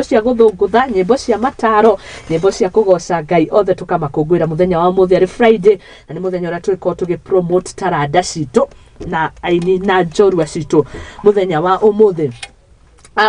Cia gũthũngũtha, nyĩmbo cia mataro, nyĩmbo cia kũgoca Ngai, othe tũkamakũngũĩra mũthenya wa ũmũthĩ arĩ Friday, na nĩ mũthenya ũrĩa tũgĩkorwo tũgĩ promote taranda citũ na aini na njorua citũ mũthenya wa ũmũthĩ.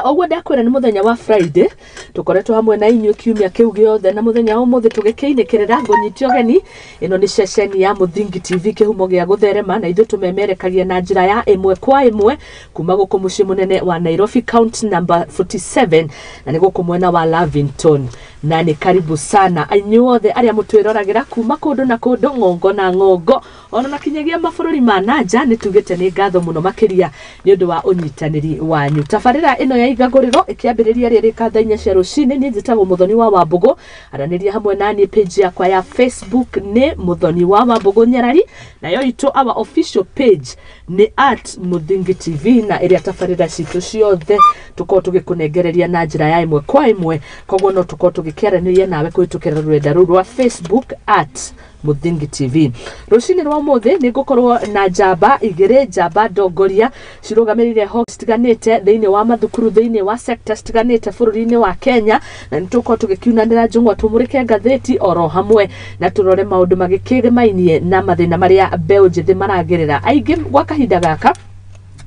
Ũguo ndakwĩra nĩ mũthenya wa Friday, tũkoretwo hamwe na inyuĩ kiumia kĩu gĩothe, na mũthenya wa ũmũthĩ tũgĩkĩinĩkĩrĩra ngũnyite ũgeni. Ĩno nĩ ceceni ya Mũthingi TV, kĩhumo gĩa gũtherema, na ithuĩ tũmemerekagia na njĩra ya ĩmwe kwa ĩmwe kuma gũkũ mũciĩ mũnene wa Nairobi, count number 47, na nĩ gũkũ mwena wa Lavington. Na nĩ karibu sana inyuothe arĩa mũtwĩroragĩra kuma kũndũ na kũndũ, ng'ongo na ng'ongo, ona makinyagia mabũrũri ma nanja. Nĩ tugĩte nĩ ngatho mũno makĩria nĩ ũndũ wa ũnyitanĩri wanyu. Tabarĩra ĩno ya Igagũrĩro ĩkĩambĩrĩria rĩrĩ ka thaa 4 cia rũcinĩ. Niĩ njĩtagwo Mũthoni wa Wambũgũ. Aranĩria hamwe naniĩ, page yakwa ya Facebook nĩ Mũthoni wa Wambũgũ Nyarari, nayo itũ our official page nĩ @MũthingiTV, na ĩrĩa tabarĩra citũ ciothe tũkorwo tũgĩkũnengereria na njĩra ya ĩmwe kwa ĩmwe. Koguo no tũkorwo tũgĩkĩaranĩria nawe kũhĩtũkĩra rũrenda rũu rwa Facebook @MũthingiTV. Rũcinĩ rwa ũmũthĩ nĩ ngũkorwo na njamba igĩrĩ, njamba ndongoria cirũgamĩrĩire honge citiganĩte thĩinĩ wa mathukuru, thĩinĩ wa sector citiganĩte bũrũri-inĩ wa Kenya, na nĩ tũgũkorwo tũgĩkiunanĩra njũng'wa, tũmũrĩke ngathĩti oro hamwe na tũrore maũndũ magĩkĩgĩmainie na mathĩna marĩa mbeũ njĩthĩ maragerera. Aingĩ gwa kahinda gaka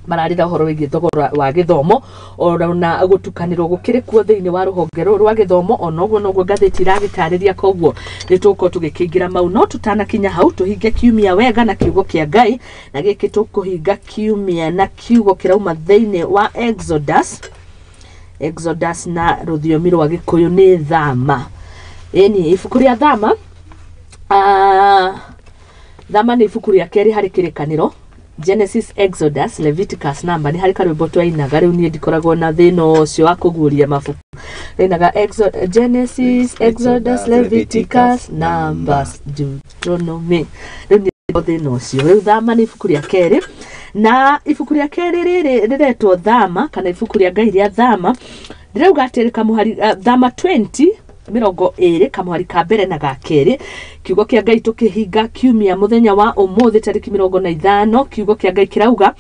mararĩra ũhoro wĩgiĩ thogora wa gĩthomo, ona gũtukanĩrwo gũkĩrĩ kuo thĩinĩ wa rũhonge rũrũ rwa gĩthomo. Ona ũguo noguo ngathĩti iragĩtarĩria, koguo nĩ tũgũkorwo tũgĩkĩingĩra mau. No tũtanakinya hau, tũhinge kiumia wega na kiugo kĩa Ngai, na gĩkĩ tũkũhinga kiumia na kiugo kĩrauma thĩinĩ wa Exodus. Exodus na rũthiomi rwa Gĩkũyũ nĩ Thama. Ĩni, ibuku rĩa Thama. Thama nĩ ibuku rĩa kerĩ harĩ Kĩrĩkanĩro: Genesis, Exodus, Leviticus, Number. Nĩ harĩ karwĩmbo twainaga, rĩu niĩ ndikoragwo na thĩna ũcio wa kũguũria mabuku. Twainaga Genesis, Exodus, Leviticus, Numbers, Deuteronomy. Rĩu niĩ thĩna ũcio. Rĩu Thama nĩ ibuku rĩa kerĩ, na ibuku rĩa kerĩ rĩrĩ rĩretwo Thama, kana ibuku rĩa Ngai rĩa Thama. Ndĩrauga atĩrĩ, kamũhari Thama 20, 20, kamũhari ka mbere na ga kerĩ. Kiugo kĩa Ngai tũkĩhinga kiumia mũthenya wa ũmũthĩ tarĩki 45, kiugo kĩa Ngai kĩrauga,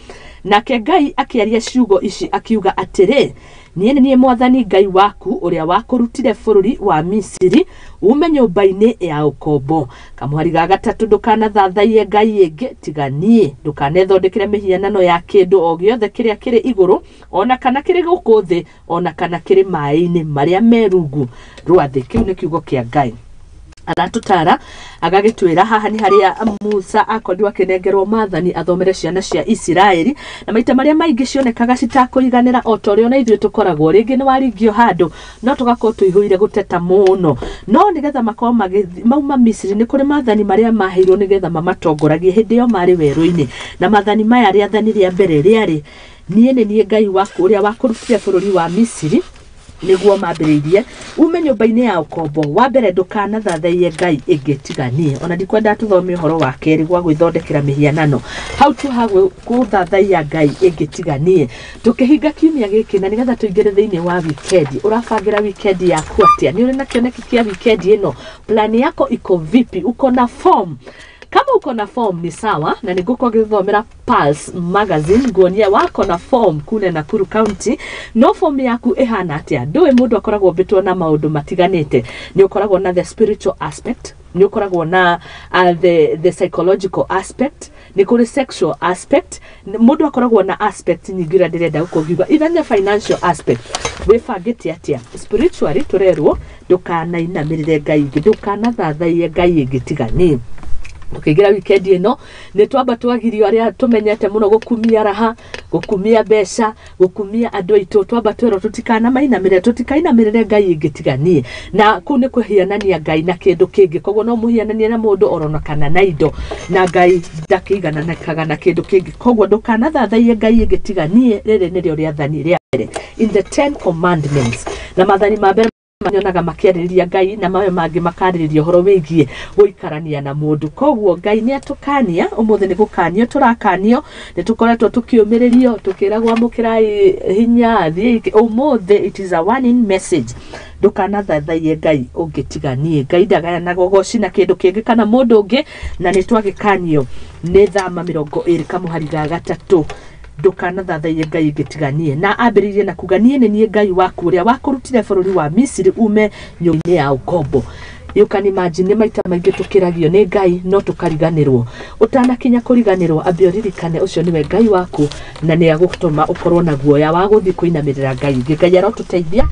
"Nake Ngai akĩaria ciugo ici akiuga atĩrĩ, 'Niĩ nĩ niĩ Mwathani Ngai waku ũrĩa wakũrutire bũrũri wa Misiri, ume nyũmba-inĩ ya ũkombo.'" Kamũhari ga gatatũ, "Ndũkanathathaiye ngai ĩngĩ tiga niĩ. Ndũkanethondekere mĩhianano ya kĩndũ o gĩothe kĩrĩa kĩrĩ igũrũ, ona kana kĩrĩ gũkũ thĩ, ona kana kĩrĩ maĩ-inĩ marĩa me rungu rwa thĩ." Kĩu nĩ kiugo kĩa Ngai. Aratũtara agagĩtwĩra haha nĩ harĩa Musa akorirwo akĩnengerwo maathani athomere ciana cia Isiraeli, na maita marĩa maingĩ cionekaga citakũiganĩra, o ta ũrĩa ona ithuĩ tũkoragwo. Rĩngĩ nĩ waringio handũ, no tũgakorwo tũihũire gũteta mũno. No nĩgetha makorwo mauma Misiri, nĩ kũrĩ maathani marĩa maheirwo nĩgetha mamatongoragie hĩndĩ ĩyo marĩ werũ-inĩ. Na maathani maya, rĩathani rĩa mbere rĩarĩ, "Niĩ nĩ niĩ Ngai waku ũrĩa wakũrutire bũrũri wa Misiri," nĩguo mambĩrĩirie, "ume nyũmba-inĩ ya ũkombo." Wa mbere, "Ndũkanathathaiye ngai ĩngĩ tiga niĩ." Ona ndikwenda tũthome ũhoro wa kerĩ gwa gwĩthondekera mĩhianano. Hau tu ha gũthathaiya ngai ĩngĩ tiga niĩ. Tũkĩhinga kiumia gĩkĩ na nĩgetha tũingĩre thĩinĩ wa wikendi, ũrabangĩra wikendi yaku atĩa? Nĩ ũrĩ na kĩoneki kĩa wikendi ĩno? Plan yako iko vipi? Uko na form? Kama uko na form ni sawa, na nĩngũkorwo ngĩthomera Pulse Magazine nguonia wako na form kule Nakuru County. No form yaku ĩhana atĩa? Ndũĩ mũndũ akoragwo ombĩtwo na maũndũ matiganĩte. Nĩ ũkoragwo na the spiritual aspect, nĩ ũkoragwo na the psychological aspect, nĩ kũrĩ sexual aspect. Mũndũ akoragwo na aspect nyingĩ ũrĩa ndĩrenda gũkorwo ngiuga, even the financial aspect. Wĩbangĩte atĩa spiritually? Tũrerwo ndũkanainamĩrĩre ngai ĩngĩ, ndũkanathathaiye ngai ĩngĩ tiga niĩ. Tũkĩingĩra wikendi ĩno, nĩ twamba twagirio arĩa tũmenyete mũno gũkumia raha, gũkumia mbeca, gũkumia andũ aitũ. Twamba twerwo tũtikanamainamĩrĩre, tũtikainamĩrĩre ngai ĩngĩ tiga niĩ, na kũu nĩ kũhianania Ngai na kĩndũ kĩngĩ. Koguo no mũhiananie na mũndũ orona kana na indo, na Ngai ndakĩigananĩkaga na kĩndũ kĩngĩ. Koguo ndũkanathathaiye ngai ĩngĩ tiga niĩ, rĩrĩ nĩrĩo rĩathani rĩa mbere in the 10 Commandments. Na maathani ma mbere nyonaga makĩarĩrĩria Ngai, na mawe mangĩ makarĩrĩria ũhoro wĩgiĩ gũikarania na mũndũ. Koguo Ngai nĩ atũkania ũmũthĩ, nĩ gũkanio tũrakanio. Nĩ tũkoretwo tũkĩũmĩrĩrio, tũkĩragwo amũkĩrai hinya, thiĩi. Ũmũthĩ it is a warning message: ndũkanathathaiye ngai ũngĩ tiga niĩ. Ngai ndagayanaga ũgoci na kĩndũ kĩngĩ kana mũndũ ũngĩ, na nĩ twagĩkanio nĩ Thama 20 kamũhari ga gatatũ. Ndũkanathathaiye ngai ĩngĩ tiga niĩ. Na ambĩrĩirie na kuga niĩ nĩ niĩ Ngai waku ũrĩa wakũrutire bũrũri wa Misiri ume nyũmba-inĩ ya ũkombo. You can imagine nĩ maita maingĩ tũkĩragio nĩ Ngai no tũkariganĩrwo. Ũtanakinya kũriganĩrwo, ambe ũririkane ũcio nĩwe Ngai waku na nĩ agũtũma ũkorwo na guoya wa gũthiĩ kũinamĩrĩra Ngai ĩngĩ. Ngai arotũteithia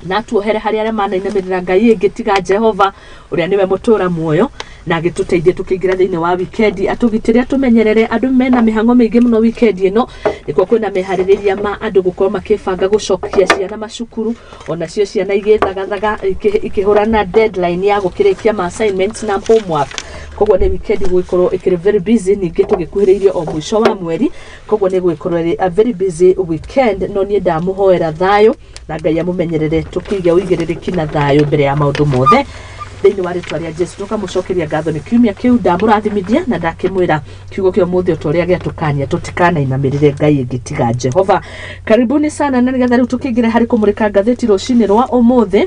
na atuohere harĩ arĩa manainamĩrĩra Ngai ĩngĩ tiga Jehova ũrĩa nĩwe mũtũra muoyo, na agĩtũteithie tũkĩingĩra thĩinĩ wa wikendi, atũgitĩre, atũmenyerere. Andũ mena mĩhang'o mĩingĩ mũno wikendi ĩno, nĩkuo kwĩna meharĩrĩria ma andũ gũkorwo makĩbanga gũcokia ciana macukuru, onacio ciana igĩthagathaga ikĩhũrana deadline ya gũkĩrĩkia ma assignments na homework. Koguo nĩ wikendi gũgĩkorwo ĩkĩrĩ very busy, ningĩ tũgĩkuhĩrĩirie o mũico wa mweri, koguo nĩ gũgĩkorwo ĩrĩ a very busy weekend. No niĩ ndamũhoera thayũ na Ngai amũmenyerere, tũkĩige ũigĩrĩrĩki na thayũ mbere ya maũndũ mothe thĩinĩ wa rĩtwa rĩa Jesu. Tũkamũcokeria ngatho nĩ kiumia kĩu ndamũrathimithia na ndakĩmwĩra kiugo kĩa ũmũthĩ o ta ũrĩa gĩatũkania tũtikanainamĩrĩre Ngai ĩngĩ tiga Jehova. Karibuni sana, na nĩgetha rĩu tũkĩingĩre harĩ kũmũrĩka ngathĩti rũcinĩ rwa ũmũthĩ,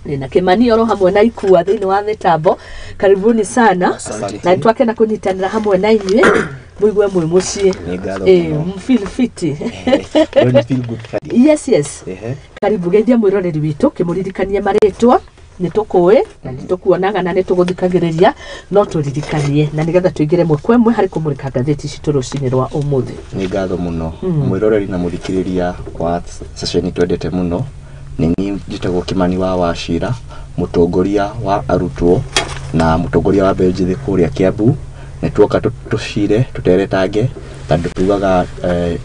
nĩna Kĩmani oro hamwe na Ikua thĩinĩ wa mĩtambo. Karibuni sana. Asante. Na twakena kũnyitanĩra hamwe na inyuĩ, mũigue mwĩ mũciĩ. Nĩ ngatho mũno. Feel fit. Don't feel good Friday. Yes. Karibu, geithia mwĩroreri witũ, kĩmũririkanie marĩtwa. Nĩ tũkũĩ na nĩ tũkuonaga na nĩ tũgũthikagĩrĩria, no tũririkanie na nĩgetha tũingĩre ĩmwe kwa ĩmwe harĩ kũmũrĩka ngathĩti citũ rũcinĩ rwa ũmũthĩ. Nĩ ngatho mũno, mwĩroreri na mũthikĩrĩria wa ceceni twendete mũno. Nĩ niĩ njĩtagwo Kĩmani wa Wachira, mũtongoria wa arutwo na mũtongoria wa mbeũ njĩthĩ kũrĩa Kiambu. Nĩ tuoka tũcire tũteretange, tondũ tugaga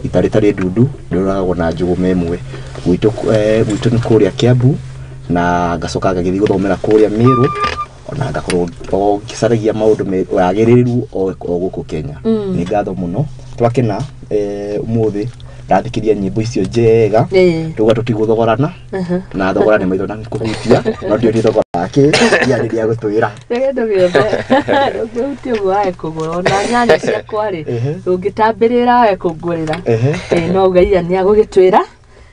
ita rĩtarĩ ndundu rĩũragagwo na njũgũma ĩmwe. Gwitũ nĩ kũrĩa Kiambu, na ngacoka ngagĩthiĩ gũthomera kũrĩa Meru, ona ngakorwo o ngĩcaragia maũndũ wagĩrĩru o gũkũ Kenya. Nĩ ngatho mũno, twakena ũmũthĩ ndathikĩria nyĩmbo icio njega. Tuga tũtigũthogorana na thogora nĩ maitho na kũhutia, no ndiũĩ nĩ thogora wake ia rĩrĩa gũtwĩra. Kĩndũ gĩothe ũngĩhutia ũguo wae kũgũra, ona nyanya ciakwa rĩ, ũngĩtambĩrĩra wae kũngũrĩra. No uga Ian nĩ agũgĩtwĩra.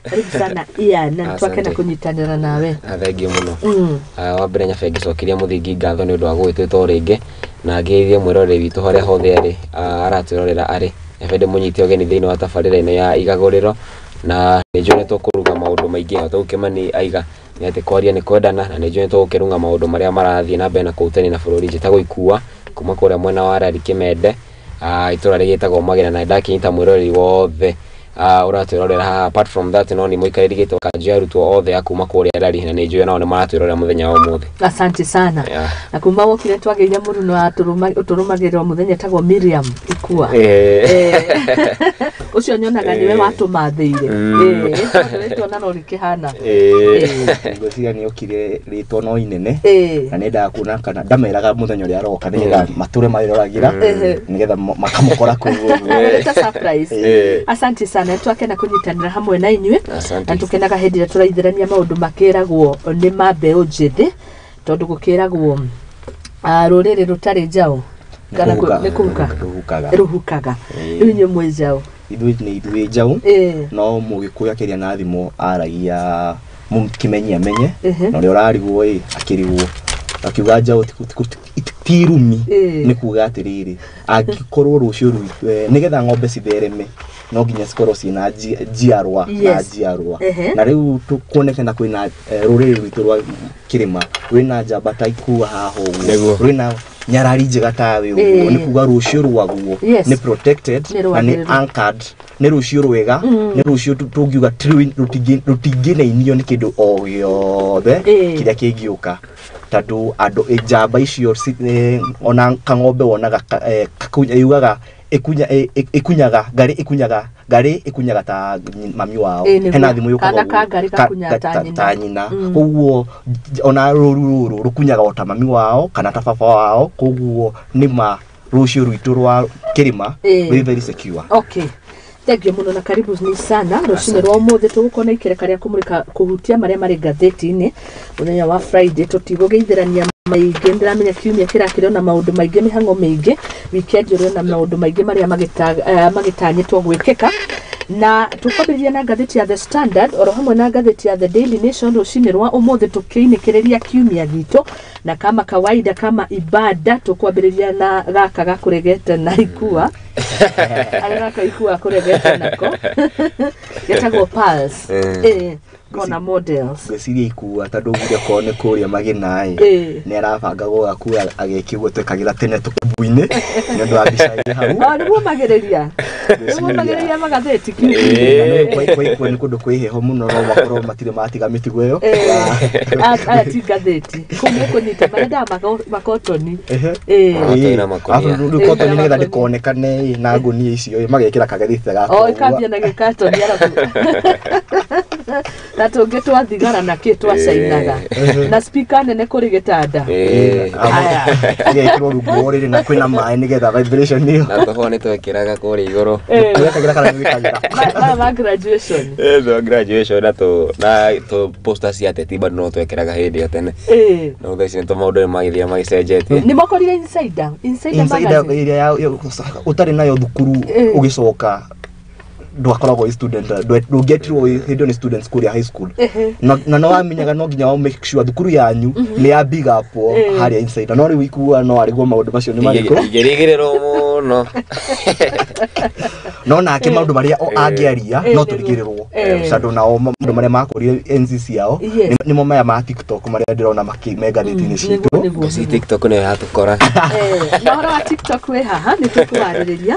Karibu sana Ian, na nĩtwakena Asante. kũnyitanĩra nawe. Thengio mũno. Wa mbere nyabe ngĩcokeria mũthingi ngatho nĩ ũndũ wa gũgĩtwĩta o rĩngĩ, na ngeithie mwĩroreri witũ harĩa hothe arĩ, aratwĩrorera arĩ. Nyabe ndĩmũnyite ũgeni thĩinĩ wa tabarĩra ĩno ya igagũrĩro, na nĩ njũĩ nĩ tũkũruga maũndũ maingĩ o ta ũguo Kĩmani aiga nĩ atĩ kwaria nĩ kwendana, na nĩ njũĩ nĩ tũgũkĩrung'a maũndũ marĩa marathiĩ na mbere na kũu tene na bũrũri. Njĩtagwo Ikua kuma kũrĩa mwena wa Rari Kĩmende, itũra rĩgĩtagwo Magĩra, na ndakĩnyita mwĩroreri wothe ũratwĩrorera haha. Apart from that, no nĩ mũikarĩri gĩtĩ wa kanjũ ya arutwo othe a kuma kũrĩa Rari, na nĩ njũĩ nao nĩ maratwĩrorera mũthenya wa ũmũthĩ. Asante sana. Na kuma wokire twagĩire mũruno ũtũrũmagĩrĩra mũthenya etagwo Miriam Ikua. Ũcio nyonaga nĩwe watũmathĩire. Tondũ rĩtwa narĩo rĩkĩhana. Ngwĩciria nĩ okire rĩtwa no inene, na nĩendaga kuona kana ndameraga mũthenya ũrĩa aroka nĩgetha matũre marĩroragĩra nĩgetha makamũkora kũu ũguo. Nĩ ta surprise. Asante sana, twakena kũnyitanĩra hamwe na inyuĩ. Asante. Na tũkenaga hĩndĩ ĩrĩa tũraithĩrania maũndũ makĩragwo nĩ ma mbeũ njĩthĩ, tondũ gũkĩragwo rũrĩrĩ rũtarĩ njaũ kana nĩ kũhuka rũhukaga. Rũhukaga. Rĩu inyuĩ mwĩ njaũ? Ithuĩ nĩ ithuĩ njaũ, no mũgĩkũyũ akĩaria na thimũ aragia kĩmenyi amenye, na ũrĩa ũrarigwo ĩ akĩrigwo akiuga njaũ ti irumi. Nĩ kuga atĩrĩrĩ, angĩkorwo rũciũ rwitũ, nĩgetha ng'ombe cithereme no nginya cikorwo ciĩna njiarwa na njiarwa. Na rĩu kuonekana kwĩna rũrĩrĩ rwitũ rwa kĩrĩma rwĩna njamba ta Ikua haha ũguo, rwĩna nyarari njega tawe ũguo, nĩ kuga rũciũ rwaguo nĩ protected Nĩ na nĩ rwagĩrĩru. anchored, nĩ rũciũ rwega, nĩ rũciũ tũngiuga rũtingĩnainio nĩ kĩndũ o gĩothe kĩrĩa kĩngĩũka, tondũ andũ njamba icio ona kang'ombe wonaga yugaga ĩkunyaga ngarĩ, ĩkunyaga ngarĩ, ĩkunyaga ta mami wao. Nĩguo. Hena thimũ yũkaga Kana ũguo. ka ngarĩ gakunyaga ta nyina. Ta nyina. Koguo ona rũru rũrũ rũkunyaga o ta mami wao kana ta baba wao, koguo nĩ ma rũciũ rwitũ rwa kĩrĩma rwĩ very secure. Okay, thengio mũno na karibu ni sana. Rũcinĩ rwa ũmũthĩ tũgũkorwo na ikereka rĩa kũmũrĩka kũhutia marĩa marĩ ngathĩti-inĩ mũthenya wa Friday. Tũtigũgĩithĩrania maingĩ, ndĩramenya kiumia kĩrakĩrĩ ona maũndũ maingĩ, mĩhang'o mĩingĩ, weekend ũrĩ ona maũndũ maingĩ marĩa magĩtanyĩtwo gwĩkĩka. Na tũkwambĩrĩria na ngathĩti ya The Standard oro hamwe na ngathĩti ya The Daily Nation rũcinĩ rwa ũmũthĩ, tũkĩinĩkĩrĩria kiumia gitũ, na kama kawaida, kama ibada, tũkwambĩrĩria na gaka gakũregete na ikua arĩa gaka ikua kũregete nako getagwo Pulse. Kona models. Ngwĩciria ikua tondũ ugire korwo nĩ kũrĩa magĩna ĩ, nĩ arabanga gũgakua agĩke ũguo twekagĩra tene tũkubu-inĩ nĩ ũndũ wa mbica ĩ hau. O nĩguo magĩrĩria, nĩguo magĩrĩria magathĩti kiumia. Kwa ikua nĩ kũndũ kwĩ heho mũno, no makorwo matirĩ matiga mĩtugo ĩyo. Aya ti ngathĩti kũu nĩ kũnyita marendaga makotoni. Makotoni na makũnia. Arabu rĩu kotoni nĩgetha ndĩkonekane ĩ, na ngũnia icio ĩ, magekĩra kagathĩti gako. O ĩkambia na gĩkatoni, arabu na tũngĩ twa thigara na kĩ twacainaga na spika nene kũrĩ gĩtanda. Aya. Agekĩrwo rungu wa ũrĩrĩ na kwĩna maĩ nĩgetha vibration ĩyo. Na tũhũa nĩ twekĩraga kũrĩa igũrũ. Wekagĩra kana nĩwĩkagĩra? Maya ma graduation. No graduation na tũ poster cia ateti bado no twekĩraga hĩndĩ ĩyo tene. No thaa ici nĩ maũndũ nĩ magĩthiĩ magĩcenjetie. Nĩ makorire Insider, Insider Insider magazine. ĩrĩa ũtarĩ nayo thukuru ũgĩcoka ndwakoragwo wĩ student, ndũngĩetirwo hĩndĩ ĩyo nĩ students kũrĩa high school. Na no wamenyaga no nginya wa make sure thukuru yanyu nĩ ya big up harĩa Insider, no rĩu ikua no arĩgwo maũndũ macio nĩ marĩkũ. Ingĩrigĩrĩrwo mũno. No nake maũndũ marĩa o angĩaria no tũrigĩrĩrwo, tondũ nao maũndũ marĩa makũrire enzi ciao nĩmo maya ma TikTok marĩa ndĩrona me ngathĩti-inĩ citũ. Nĩguo. Ngwĩciria TikTok nĩyo yatũkora. Na ũhoro wa TikTok wĩ haha nĩ tũkũwarĩrĩria.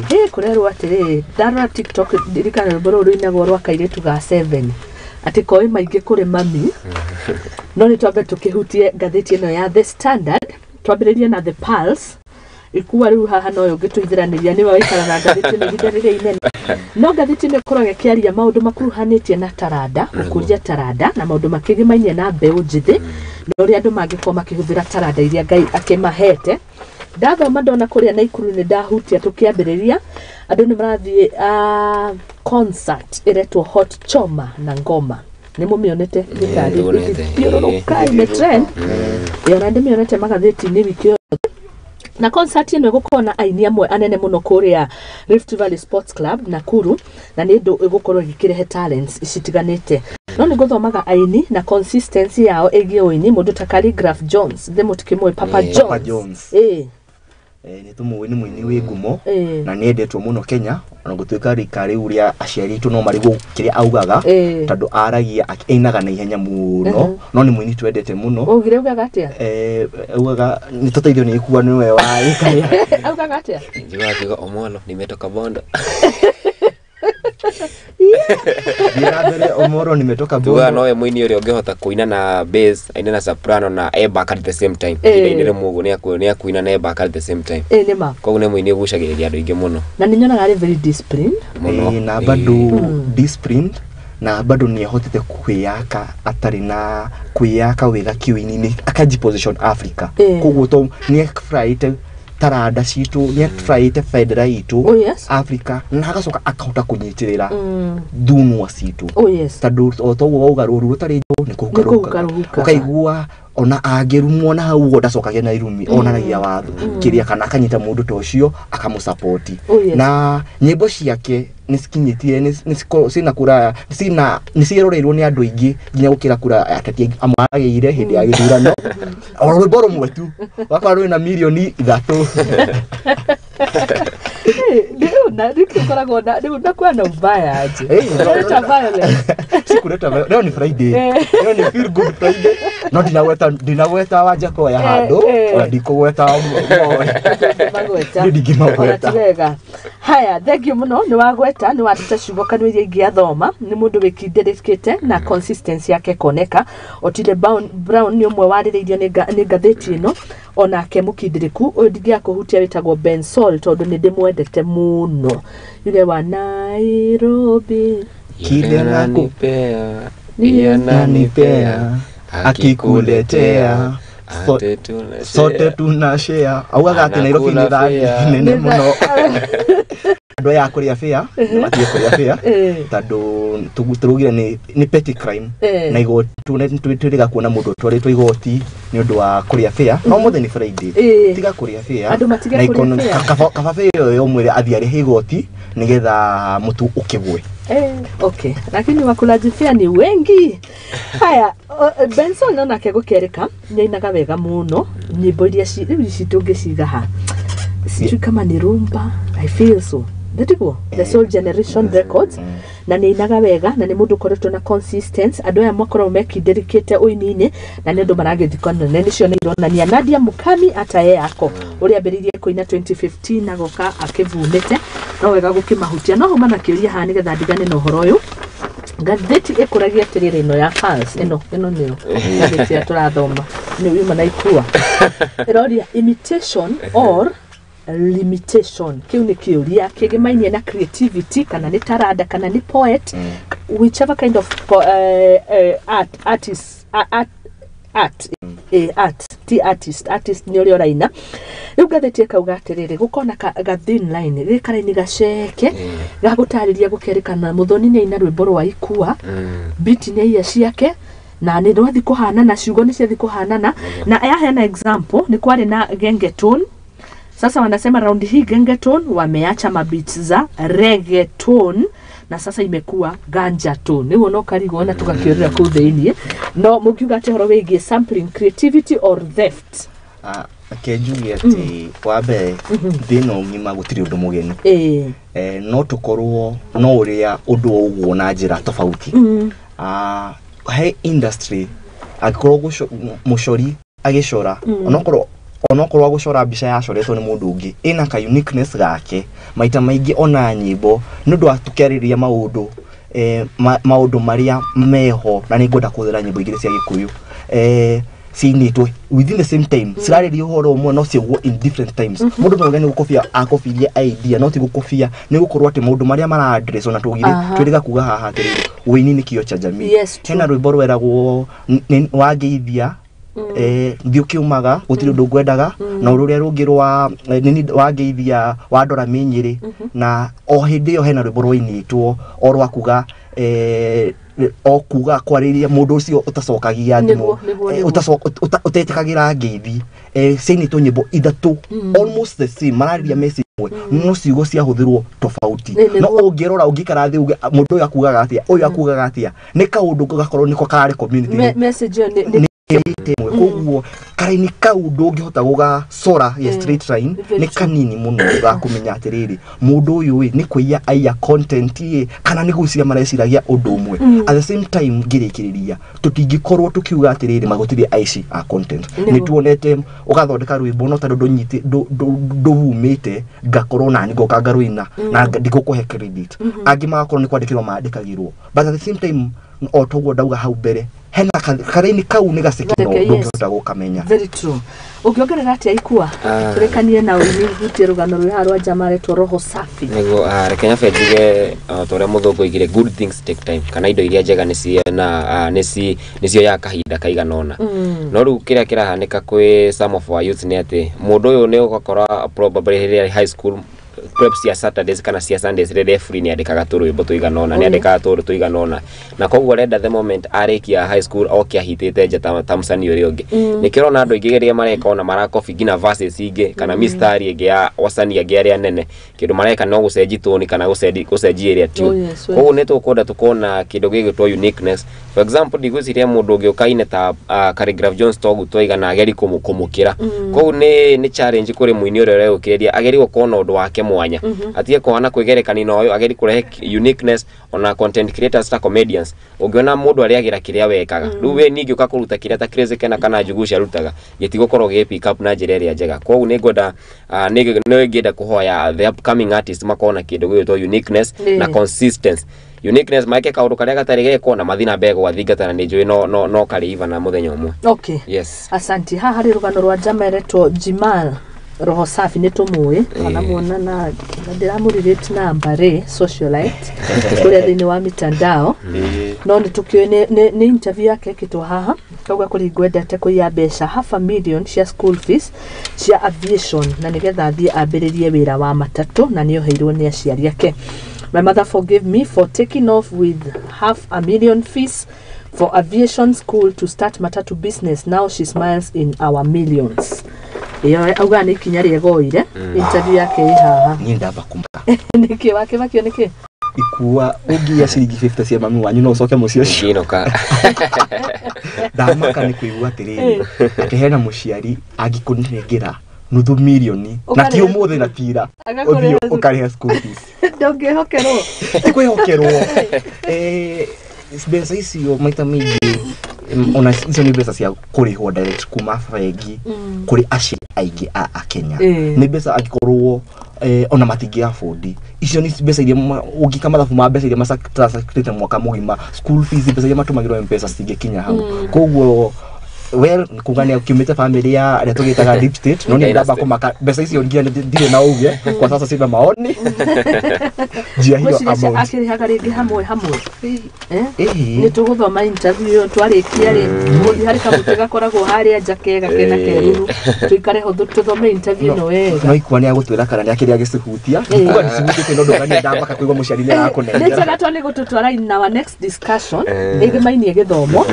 Ĩ kũrerwo atĩrĩrĩ, ndarora TikTok ndirikana rwĩmbo rũrũ rũinagwo rwa kairĩtu ga 7 atĩ koĩ maingĩ kũrĩ mami. No nĩ twambe tũkĩhutie ngathĩti ĩno ya The Standard, twambĩrĩrie na The Pulse. Ikua rĩu haha noyo ũngĩtũithĩranĩria, nĩwe waikara na ngathĩti ĩno ihinda rĩrĩa inene. No ngathĩti ĩno ĩkoragwo ĩkĩaria maũndũ makuruhanĩtie na taranda, gũkũria taranda na maũndũ makĩgimainie na mbeũ njĩthĩ na ũrĩa andũ mangĩkorwo makĩhũthĩra taranda iria Ngai akĩmahete. Ndathoma ndona kũrĩa Naikuru nĩ ndahutia tũkĩambĩrĩria, andũ nĩ marathiĩ concert ĩretwo Hot Choma na Ngoma. Nĩ mũmĩonete gĩtari Nĩnyonete. ĩgĩthiũrũrũka ime trend ĩyo, na ndĩmĩonete magathĩti-inĩ wiki yothe. Na concert ĩno ĩgũkorwo na aini amwe anene mũno kũrĩa Rift Valley Sports Club Nakuru, na nĩ ũndũ ĩgũkorwo ĩgĩkĩrehe talents citiganĩte. No nĩ ngũthomaga aini na consistency yao ĩgiĩ ũini, mũndũ ta Khaligraph Jones, thĩ mũtikĩmũĩ Papa Jones. Papa Jones. Nĩ tũmũĩ, nĩ mũini wĩ ngumo na nĩ endetwo mũno Kenya, ona gũtuĩka rika rĩu rĩa aciari aitũ no marigwo kĩrĩa augaga, tondũ aragia ainaga na ihenya mũno, no nĩ mũini twendete mũno. Ugire ugaga atĩa? Augaga nĩ tũteithio nĩ ikua nĩwe wa ĩkarĩa. Augaga atĩa? Njiguaga akiuga Omolo nimetoka Bondo. Thiĩ na mbere, Omoro nimetoka Tugaga Bondo. nowe mũini ũrĩa ũngĩhota kũina na bass, aine na soprano na e back at the same time. Ihinda-inĩ rĩmwe ũguo nĩ akuina na e back at the same time. Nĩ ma. Koguo nĩ mũini ũgucagĩrĩria andũ aingĩ mũno. Na nĩ nyonaga arĩ very disciplined. Mũno. Na bado disciplined, na bado nĩ ahotete kwĩyaka atarĩ na kwĩyaka wega kiuini-inĩ, akaji position Africa. Koguo to nĩ afuraĩte taranda citũ, nĩ afuraĩte bendera itũ Oh, yes. Africa, na agacoka akahota kũnyitĩrĩra thunwa citũ, Oh yes. tondũ o toguo wauga rũru rũtarĩ njũ nĩ kũhuka Nĩ kũhuka rũhukaga. rũhukaga. Ũkaigua ona angĩrumwo na hau ũguo ndacokagia na irumi, onanagia watho kĩrĩa kana akanyita mũndũ ta ũcio akamũsapoti. Oh, yes. Na nyĩmbo ciake nĩ cikinyĩtie cina kura cina nĩ ciroreirwo nĩ andũ aingĩ nginya gũkĩra kura ateti amwe agĩire hĩndĩ ya gĩthurano. O rwĩmbo rũmwe tu wakora rwĩna mirioni 3. Rĩu na rĩu ũkoragwo na rĩu na kwena ubaya aje? Kuleta violence. Sikuleta leo ni Friday. Leo ni feel good Friday, no ndinagweta Wanjakoya handũ, ona ndikũgweta Moi. Magweta. Niĩ ndingĩmagweta. Ona ti wega. Haya, thank you mũno, nĩ wagweta, nĩ watuta ciugo kanua iria ingĩathoma. Nĩ mũndũ wĩkindĩrĩkĩte na consistency yake ĩkoneka. Otile Brown nĩ ũmwe warĩrĩirio nĩ ngathĩti ĩno, onake mũkindĩrĩku. Ũyũ ndingĩaga kũhutia wĩtagwo Ben Sol, tondũ nĩ ndĩmwendete mũno, yule wa Nairobi. Kile ananipea, Niye nanipea, akikuletea, sote sote tuna share. Augaga atĩ Nairobi nĩ Anakula thani fare. nene mũno. Andũ aya a kũrĩa bĩa matige kũrĩa bĩa, tondũ tũrugire nĩ petty crime, na igoti twĩrĩga kuona mũndũ ũtwarĩtwo igoti nĩ ũndũ wa kũrĩa bĩa. No mũthĩ nĩ Friday, tiga kũrĩa bĩa. Andũ matige Na kũrĩa bĩa. Kaba bĩa ĩyo ũmwĩre athiĩ arĩhe igoti nĩgetha mũtu ũkĩgwe. Okay, lakini wakulaji fare ni wengi. Haya, Benson onake gũkĩerĩka nĩainaga wega mũno nyĩmbo iria rĩu ici tũngĩciga ha, sijui kama ni rumba, I feel so, ndĩtiguo The Soul Generation Records, na nĩainaga wega na nĩ mũndũ ũkoretwo na consistent. Andũ aya makoragwo mekindĩrĩkĩte ũini-inĩ na nĩ andũ maragĩthikana na nĩcio nĩ ironania Nadia Mukami ataye yako ũrĩa ambĩrĩirie kũina 2015 agoka akĩvumĩte no wega gũkĩmahutia. No huma na kĩũria haha nĩgetha ndigane na ũhoro ũyũ. Ngathĩti ĩkũragia atĩrĩrĩ, ĩno ya Pulse, ĩno nĩyo ngathĩti ĩrĩa tũrathoma, nĩ yuma na ikua, ĩroria imitation or limitation. Kĩu nĩ kĩũria kĩgĩmainie na creativity, kana nĩ taranda, kana nĩ poet, whichever kind of art, artist, art, ti artist, artist nĩ ũrĩa ũraina. Rĩu ngathĩti ĩkauga atĩrĩrĩ, gũkona ga thin line gĩ karaini gaceke ga gũtarĩria gũkerĩkana Mũthoni nĩ aina rwĩmbo rwa ikua, biti nĩ aiya ciake na nĩ rwathi kũhanana, ciugo nĩ ciathi kũhanana. Na yaheana example, nĩ kwarĩ na gengetone. Sasa wanasema raundi hii gengetone wameacha mabeats za reggaeton na sasa imekuwa ganjaton. Nĩguo no karigwo na tũgakĩũrĩra kũu thĩiniĩ. No mũngiuga atĩ ũhoro wĩgiĩ sampling, creativity or theft? Reke njuge atĩ wa mbere, thĩ ĩno ng'ima gũtirĩ ũndũ mũgeni. No tũkorwo no ũrĩa ũndũ ũguo na njĩra tofauti. He industry angĩkorwo mũcori agĩcora, onokorwo agũcora mbica yacoretwo nĩ mũndũ ũngĩ, ĩna ka uniqueness gake. Maita maingĩ ona nyĩmbo nĩ ũndũ wa tũkĩarĩrĩria maũndũ, maũndũ marĩa meho, na nĩ ngwenda kũhũthĩra nyĩmbo igĩrĩ cia Gĩkũyũ ciinĩtwo within the same time, cirarĩria ũhoro ũmwe no ciaugwo in different times. Mũndũ no uge nĩ gũkobia akobirie idea, no ti gũkobia, nĩ gũkorwo atĩ maũndũ marĩa mara address ona tũgire twĩrĩga kuga haha atĩrĩrĩ, ũini nĩ kĩo cha jamii. True. Hena rwĩmbo rweragwo wangeithia, thiĩ ũkĩumaga gũtirĩ ũndũ ngwendaga, na rũrĩa rũngĩ rwa nini wangeithia wandora mĩnyĩrĩ, na o hĩndĩ ĩyo hena rwĩmbo rwainĩtwo o rwa kuga, o kuga kwarĩria mũndũ ũcio ũtacokagia thimũ, Nĩguo, nĩguo, nĩguo. ũtetĩkagĩra ngeithi. Ciainĩtwo nyĩmbo ithatũ almost the same, mararĩria message ĩmwe, no ciugo ciahũthĩrwo tofauti. Nĩguo. No ũngĩrora ũngĩikara thĩ uge, "Ah, mũndũ ũyũ akugaga atĩa, ũyũ akugaga atĩa," nĩ kaũndũ gakorwo nĩko kararĩ community Message ĩyo nĩ nĩ ĩmwe. Koguo karaini kau ndũngĩhota gũgacora ya straight line. Very Nĩ true. kanini mũno ga kũmenya atĩrĩrĩ, mũndũ ũyũ ĩ nĩ kũiya aiya content ĩ, kana nĩ gwĩciria mareciragia ũndũ ũmwe at the same time. Ngĩrĩkĩrĩria, tũtingĩkorwo tũkiuga atĩrĩrĩ magũtirĩ aici a content. Nĩ tuonete ũgathondeka rwĩmbo, no tondũ ndũnyiti ndũhumĩte, ngakorwo nani ngoka ngarũina na ndigũkũhe credit. Angĩ magakorwo nĩ kwandĩkĩrwo mandĩkagĩrwo, but at the same time, o toguo ndauga hau mbere, hena karaini kau nĩ gaceke no Gaceke, yes. ndũngĩhota gũkamenya. Very true. Ũngĩongerera atĩa ikua? Ah. Tũrĩkanie na ũini hutie rũgano rwĩ haha rwa njama retwo Roho Safi. Nĩguo, reke nyabe njuge ta ũrĩa mũthũngũ oigire, good things take time, kana indo iria njega nĩ na nĩcioyaga kahinda kaigana ũna. No rĩu kĩrĩa kĩrahanĩka kwĩ some of our youths nĩ atĩ mũndũ ũyũ nĩ ũgakora probably rĩrĩa arĩ high school prep cia Saturdays kana cia Sundays, rĩrĩa e free, nĩ andĩkaga tũrwĩmbo tũigana ũna, nĩ andĩkaga tũrũ tũigana ũna, na koguo arenda the moment arĩkia high school oke ahitĩte nja ta mũcani ũrĩa ũngĩ. Nĩkĩo ũrona andũ aingĩ rĩrĩa mareka ona marakobi nginya verses ingĩ kana mistari ĩngĩ ya wasanii angĩ arĩa nene, kĩndũ mareka no gũcenji tone kana gũcenjia ĩrĩa tune. Koguo nĩ tũkwenda tũkona kĩndũ gĩgwĩtwo uniqueness. For example, ndigwĩciria mũndũ ũngĩ ũkaine ta Khaligraph Jones toguo twaigana ageri kũmũkĩra. Koguo nĩ challenge kũrĩ mũini ũrĩa ũreũkĩrĩria ageri gũkorwo na ũndũ wake mwanya, atige kũhana kwĩgerekania na ũyũ, ageri kũrehe uniqueness. Ona content creators ta comedians, ũngĩona mũndũ arĩagĩra kĩrĩa wekaga, rĩu we ningĩ ũka kũruta kĩrĩa ta Crazy Kenna kana Njugush arutaga, gĩtigũkorwo gĩ pick up na njĩra ĩrĩa njega. Koguo nĩ ngwenda nĩ ngĩenda kũhoya the upcoming artist makorwo na kĩndũ gĩgwĩtwo uniqueness na consistency. Uniqueness, maike kaũndũ karĩa gatarĩ gekwo na mathiĩ na mbere gũgathingata, na nĩ njũĩ no karĩiva na mũthenya ũmwe. Okay. Yes. Asanti. Haha harĩ rũgano rwa njama ĩretwo Jimal. Roho safi nĩ tũmũĩ twanamuona na ndĩramũrirĩte na Mbare socialite kũrĩa thĩinĩ wa mitandao. No nĩ tũkĩũĩ nĩ interview yake ĩkĩtwo haha, kauga kũrĩ ngwendete kũiya mbeca half a million cia school fees cia aviation na nĩgetha athiĩ ambĩrĩrie wĩra wa matatũ, na nĩ oheirwo nĩ aciari ake. My mother forgave me for taking off with 500,000 fees for aviation school to start matatu business. Now she smiles in our millions. Iyo auga nĩ ikinya rĩega oire. Interview yake ĩ haha. Niĩ ndamba kũmaka. Nĩkĩ wakĩmakio nĩkĩ? Ikua ũngiya ciringi 50 cia mami wanyu no ũcoke mũciĩ ũcio. Ngĩinũka. Ndamaka nĩ kũigua atĩrĩrĩ, atĩ hena mũciari angĩkũnengera nuthu mirioni na ti ũmũthĩ na ti ira, ũthiĩ ũkarĩhe school fees. Ndũngĩhokerwo. Ti kwĩhokerwo. Mbeca icio maita maingĩ, ona icio nĩ mbeca cia kũrĩhwo direct kuma bengi kũrĩ aciari aingĩ a Akenya. Nĩ mbeca angĩkorwo ona matingĩ afford. Icio nĩ mbeca iria ũngĩka mathabu ma mbeca iria matransactĩte mwaka mũgima, school fees, mbeca iria matũmagĩrwo M-Pesa citingĩkinya hau. Koguo well, kuga nĩ kiumĩte family ya arĩa tũgĩtaga deep state, no nĩ ndamba kũmaka mbeca icio nginya ndirĩ na uge kwa sasa, sina maoni njia hiyo amount. Akĩrĩhaga rĩngĩ hamwe hamwe. Nĩ tũgũthoma interview ĩyo twarĩkia rĩ, tũgũthiĩ harĩ kamũtĩ gakoragwo harĩa nja kega kena keruru, tũikare ho tũthome interview ĩno wega. No ikua nĩ agũtwĩra kana nĩ akĩrĩa gĩcihutia. Kuga ndicihutĩtie, no ndũga nĩ ndambaka kũigua mũciari nĩ arakũnengera. Nĩ njega tondũ nĩ gũtũtwara in our next discussion ĩgĩmainie gĩthomo.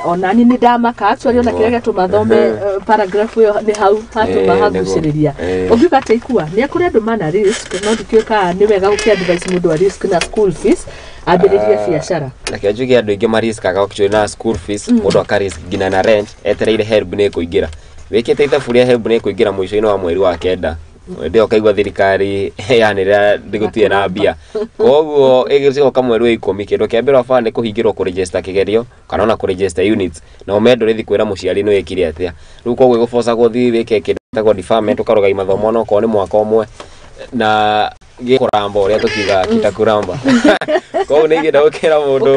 Ona ni nĩ ndamaka actually, ona kĩrĩa gĩatũma thome paragraph ĩyo nĩ hau hatũma hagucĩrĩria. Ũngiuga atĩ ikua nĩ kũrĩ andũ mana risk, no ndikĩũĩ kana nĩ wega gũkĩ advice mũndũ wa risk na school fees ambĩrĩrie biacara. Reke njuge andũ aingĩ mariskaga actually na school fees, mũndũ akarisk nginya na rent etereire HELB nĩ ĩkũingĩra. Wĩkĩte ithabu rĩa HELB nĩ ĩkũingĩra mũico-inĩ wa mweri wa kenda, hĩndĩ ĩyo ũkaigua thirikari yanĩrĩra ndĩgũtirĩ na mbia, koguo ĩgĩcoka mweri wa 10 kĩndũ kĩa mbere wabaa nĩ kũhingĩrwo kũregister kĩgerio kana ona kũregister units, na ũme ndũrĩthi kwĩra mũciari nĩ wĩkire atĩa. Rĩu koguo ĩgũbocagwo ũthiĩ wĩke kĩndũ gĩtagwo deferment, ũkarũgamia mathomo ona okorwo nĩ mwaka ũmwe na gĩkũramba ũrĩa tũkiugaga kitakuramba. Koguo nĩ ingĩenda gũkĩra mũndũ.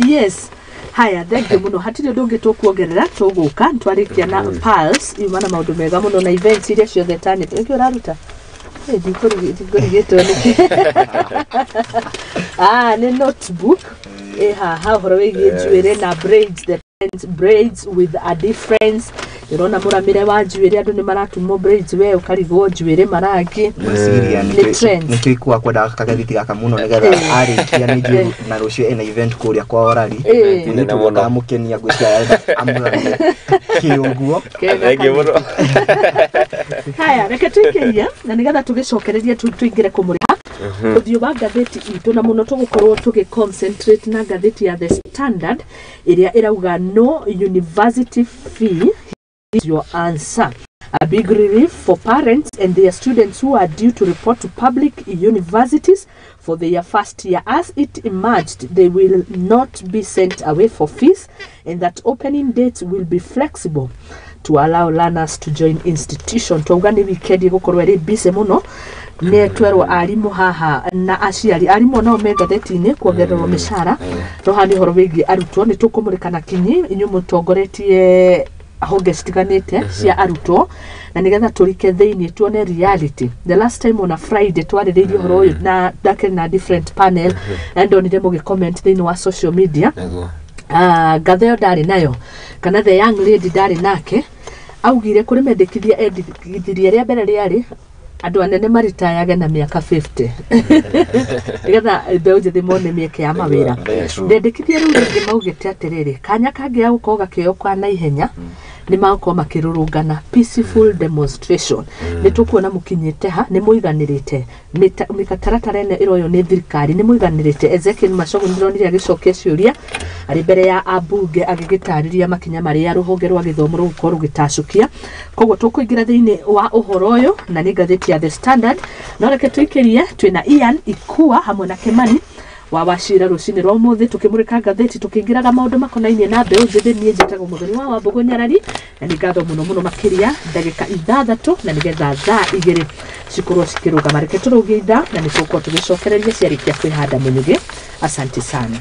Yes. Haya, thank you muno. Hatirĩ ũndũ ũngĩ tũkuongerera, tũgũka twarĩkia na Pulse yuma na maũndũ mega mũno na events iria ciothe tanyĩte. Nĩkĩ ũraruta? Ndikũrigĩtwo nĩkĩ? Nĩ notebook ĩ haha ũhoro wĩgiĩ njuĩrĩ na braids, the braids with a difference. Ũrona mũramĩre wa njuĩrĩ, andũ nĩ maratumwo braids, we ũkarigwo njuĩrĩ marangi. Nĩkĩo ikua kwendaga kagathiti gaka mũno nĩgetha arĩkia nĩ njuĩrĩ, na rũciũ ena event kũrĩa kwa Orari. Nĩ tũkamũkenia ngwĩciria amũramĩre kĩũguo. Haya, reke tũikĩrie na nĩgetha tũgĩcokererie tũingĩre kũmũrĩha ũthiũ wa ngathĩti itũ, na mũno tũgũkorwo tũgĩ concentrate na ngathĩti ya The Standard ĩrĩa ĩrauga no university fee is your answer. A big relief for parents and their students who are due to report to public universities for their first year. As it emerged, they will not be sent away for fees and that opening dates will be flexible to allow learners to join institution. Twauga nĩ weekend ĩgũkorwo ĩrĩ busy mũno, nĩ twerwo arimũ haha na aciari, arimũ nao me ngathĩti-inĩ kuongererwo mĩcara, no haha nĩ ũhoro wĩgiĩ arutwo. Nĩ tũkũmũrĩka na kinyi inyuĩ mũtongoretie honge citiganĩte cia arutwo, na nĩgetha tũrike thĩinĩ tuone reality. The last time on a Friday twarĩrĩirie ũhoro ũyũ na ndakĩrĩ na different panel, na ndonire mũgĩ comment thĩinĩ wa social media. Ngatha ĩyo ndarĩ nayo, kana the young lady ndarĩ nake, augire kũrĩ mendekithia endekithirie rĩa mbere rĩarĩ andũ anene maritayage na mĩaka 50 nĩgetha mbeũ njĩthĩ mone mĩeke ya mawĩra. Ndendekithia rĩu rĩngĩ maugĩte atĩrĩrĩ, kanya kangĩ ga gũkorwo gakĩoywo kwa naihenya nĩ magũkorwo makĩrũrũngana peaceful demonstration. Nĩ tũkuona mũkinyĩte ha, nĩ mũiganĩrĩte mĩtaratara ĩno ĩroywo nĩ thirikari, nĩ mũiganĩrĩte. Ezekiel Machogu nĩndĩronire agĩcokia ciũria arĩ mbere ya ambunge agĩgĩtarĩria makinya marĩa rũhonge rwa gĩthomo rũgũkorwo rũgĩtacũkia. Koguo tũkũingĩra thĩinĩ wa ũhoro ũyũ na nĩ ngathĩti ya The Standard, no reke tũikĩrie twĩna Ian Ikua hamwe na Kimani wa Wachira rũcinĩ rwa ũmũthĩ tũkĩmũrĩka ngathĩti tũkĩingĩraga maũndũ makonainie na mbeũ njĩthĩ. Niĩ njĩtagwo Mũthoni wa Wambũgũ Nyarari, na nĩ ngatho mũno mũno makĩria ndagĩka 6 na nĩgetha thaa 2 cikorwo cikĩrũgama. Reke tũrũgie ithaa na nĩ tũgũkorwo tũgĩcokereria ciarĩkia kwĩhanda mũnyugĩ. Asante sana.